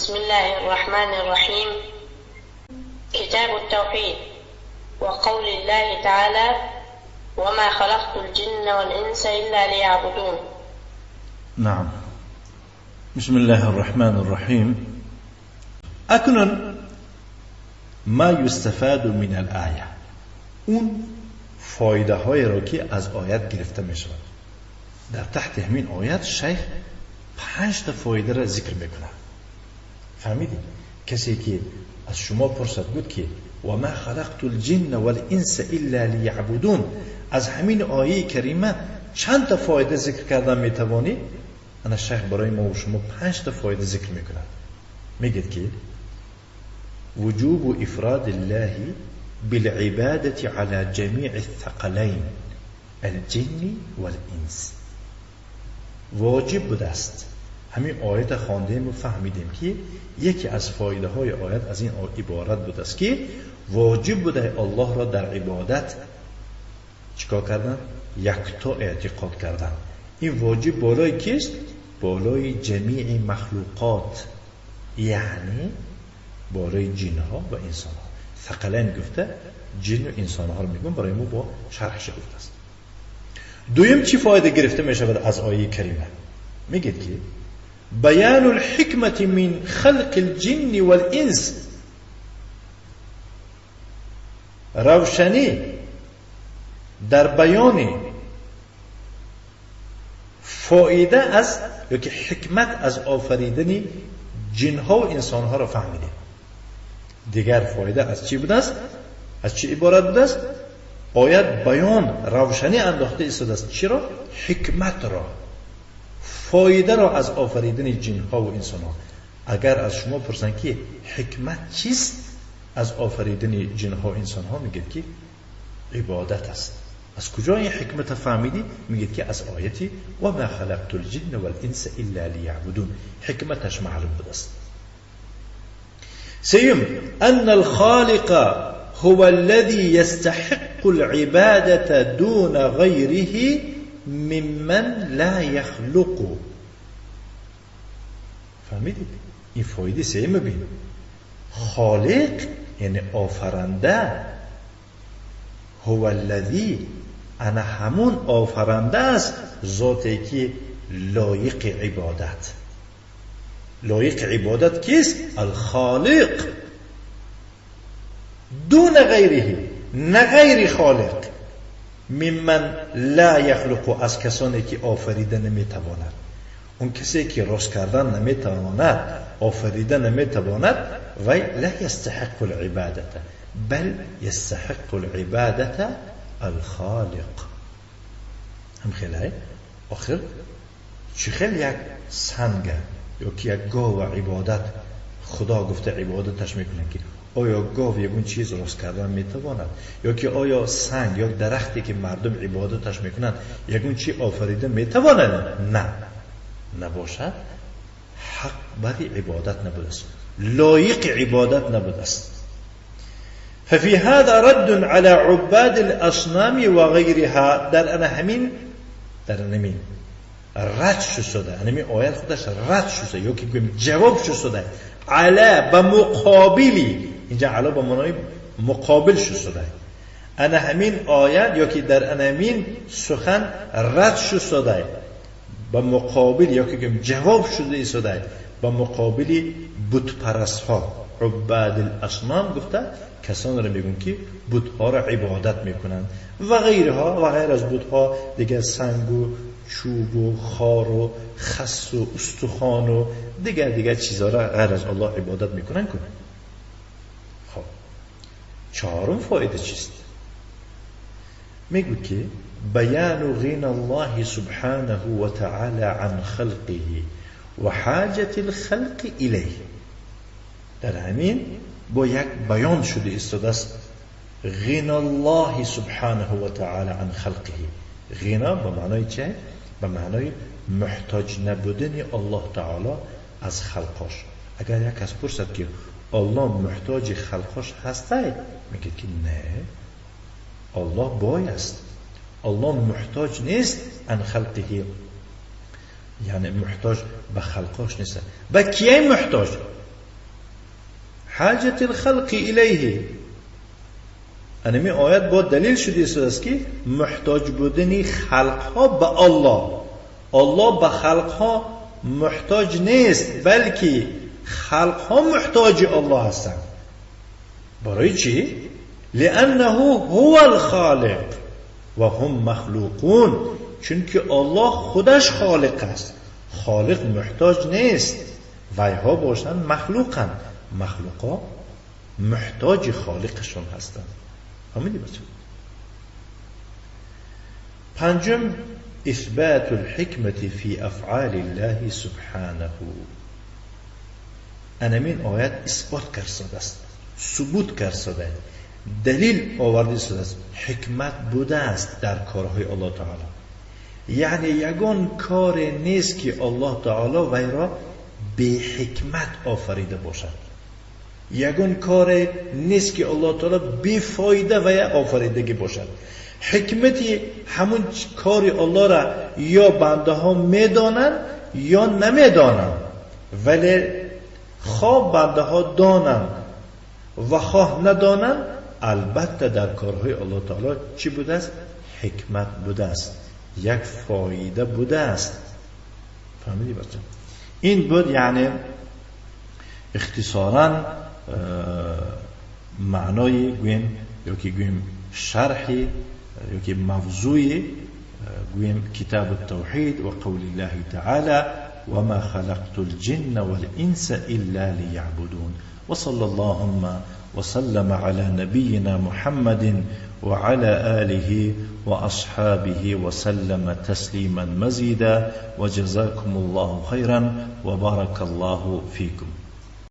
بسم الله الرحمن الرحيم. كتاب التوحيد، وقول الله تعالى: وما خلقت الجن والإنس إلا ليعبدون. نعم. بسم الله الرحمن الرحيم. اکنون ما یستفاد من الآیه، اون فایده های را که از آیت گرفته می شود. در تحت همین آیت شیخ 5 تا فایده را ذکر میکنه. فهمیدید؟ کسی که از شما پرسد بود که و ما خلقت الجن والانس الا لیعبدون، از همین آیه کریمه چند تا فایده ذکر کردن میتوانی؟ انا شیخ برای ما و شما 5 تا فایده ذکر میکند. میگه که وجوب افراد الله بالعبادة على جميع الثقلين الجن والانس. واجب بوده است. همین آیت خواندیم و فهمیدیم که یکی از فایده های آیت از این عبارت بوده است که واجب بوده الله را در عبادت چیکار کردن؟ یکتا اعتقاد کردن. این واجب بالای کیست؟ بالای جمیع مخلوقات، یعنی بالای جن ها و انسان ها. ثقلین گفته جن و انسان ها رو میگم، برای ما با شرحش گفته است. دویم چی فایده گرفته می شود از آیه کریمه؟ میگه که بیان الحکمت من خلق الجن والانس، روشنی در بیان فایده از یا که حکمت از آفریدن جن ها و انسان ها را فهمیدیم. دیگر فایده از چی بوده است؟ از چی عبارت بوده است؟ آیت بیان روشنی انداخته ایستاده است. چرا؟ حکمت را، فایده را از آفریدن جن ها و انسان ها. اگر از شما پرسن که حکمت چیست از آفریدن جن ها و انسان ها، میگید که عبادت است. از کجا این حکمت فهمیدی؟ میگید که از آیتی و ما خلقت الجن والانس الا لیعبدون، حکمتش معلوم بوده است. سيم أن الخالق هو الذي يستحق العبادة دون غيره ممن لا يخلق. فهمیدید؟ این فایده سیم ببین. خالق یعنی آفرنده، هو الذی انا همون آفرنده است، ذاتی که لایق عبادت. لایق عبادت کیست؟ الخالق دون غیره، نه غیر خالق، ممن لا یخلق، از کسانی که آفریده نمیتواند. اون کسی که راست کردن نمیتواند، آفریده نمیتواند، وی لا یستحق العبادة بل یستحق العبادة الخالق. هم خیلی آخر چه خیلی یک سنگه یا که یک گاو عبادت خدا گفته عبادتش میکنه که آیا گاو یکون چیز راست کردن میتواند؟ یا که آیا سنگ یا درختی که مردم عبادتش میکنند یکون چی آفریده میتواند؟ نه، نباشد. حق برای عبادت نبوده است، لایق عبادت نبوده است. ففي هذا رد على عباد الأصنام وغيرها. در انا همین، در همین رد شده، همین آیت خودش رد شده یا که بگیم جواب شده، علی به مقابلی، اینجا علی به معنای مقابل شده، انا همین آیت یا که در انا همین سخن رد شده به مقابل یا که بگیم جواب شده ایستاده به مقابل بت پرست ها. عباد الاصنام گفته کسان را میگن که بت‌ها را عبادت میکنند و غیرها، و غیر از بت‌ها دیگه سنگ و چوب و خار و خس و استخوان و دیگر چیزها را غیر از الله عبادت میکنن کنن. خب چهارم فایده چیست؟ میگه که بیان غنى الله سبحانه وتعالى عن خلقه و حاجة الخلق الیه. در همین با یک بیان شده ایستاده است غنى الله سبحانه وتعالى عن خلقه. غنا به معنای چه؟ به معنای محتاج نبودن الله تعالی از خلقاش. اگر یک کس پرسد که الله محتاج خلقاش هسته، میگه که نه، الله بای است، الله محتاج نیست عن خلقه، یعنی محتاج به خلقاش نیست. به کیه محتاج؟ حاجة الخلق إليه. انمی آیت با دلیل شده است که محتاج بودن خلقها به الله. الله به خلقها محتاج نیست، بلکه خلقها محتاج الله هستند. برای چی؟ لأنه هو الخالق و هم مخلوقون. چون که الله خودش خالق است، خالق محتاج نیست، ویها باشند مخلوقند، مخلوقا محتاج خالقشون هستند. فهمیدی بچه؟ پنجم، اثبات الحکمة فی افعال الله سبحانه. انمین آیت اثبات کرده است، ثبوت کرده، دلیل آورده است، حکمت بوده است در کارهای الله تعالی. یعنی یگان کار نیست که الله تعالی وی را به حکمت آفریده باشد، یگان کار نیست که الله تعالی بی فایده و آفریدگی باشد. حکمتی همون کار الله را یا بنده ها میدانند یا نمیدانند، ولی خواه بنده ها دانند و خواه ندانند، البته در کارهای الله تعالی چی بوده است؟ حکمت بوده است، یک فایده بوده است. فهمیدی بچه؟ این بود یعنی اختصارا معنای گویم یا که گویم شرح یا که موضوع گویم کتاب التوحید و قول الله تعالی وما خلقت الجن والإنس إلا ليعبدون. وصلى اللهم وسلم على نبينا محمد وعلى آله وأصحابه وسلم تسليما مزيدا. وجزاكم الله خيرا وبارك الله فيكم.